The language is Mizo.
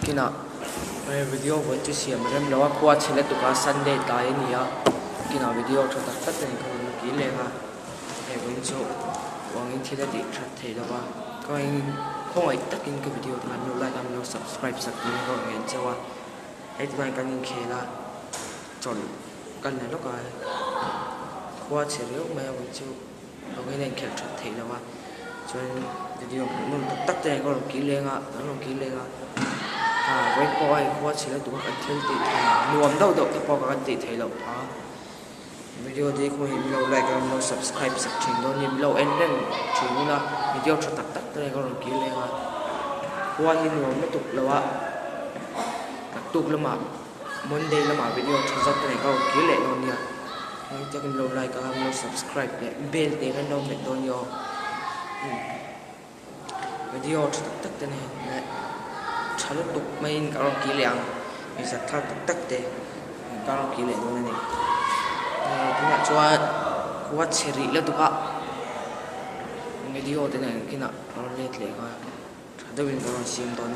Kinah video vawi chu siam rem lo a, khua chhe lutuk a Sunday tlai a ni a, kinah video tha tak tak te ka rawn kir leng a, hei vawiin chu uangin thil a tih that theih lo va, ka khawngaih takin ka video te khan lo like a min lo subscribe sak turin ka rawn ngen chauh a, hei tunah hian kan inkhel a, chawlh ka la lawk a, khua chhe riau mai a vawiin chu. Awngin a inkhelh that theih lo a, chuan video hmuh nawm tak tak te ka rawn kir leng a, kan rawn kir leng a, ah vawiin pawh a inkhua chhe la duh a kan thil tih theih nuam deuh deuh te pawh kan tih theih loh phah a, video te hi khawngaih min lo like a min lo subscribe sak thin dawn nia min lo en reng thin ula video tha tak tak te ka rawn kir leng a, khua hi nuam lutuk lo a, naktuk lamah. Monday lamah video tha zawk te nei ka rawn kir leh dawn nia. Hei tak in lo like a lo subscribe leh bell te khan lo hmet dawn nia aw. Video tha tak tak te nei leh tha lutuk maiin ka rawn kir leh ang. Mizat thar tak tak te ka rawn kir leh dawn a ni. Tunah chuan khua chhe rih lutuk a video te nen kinah ka rawn let leh nghal. Tha deuhin ka rawn siam dawn.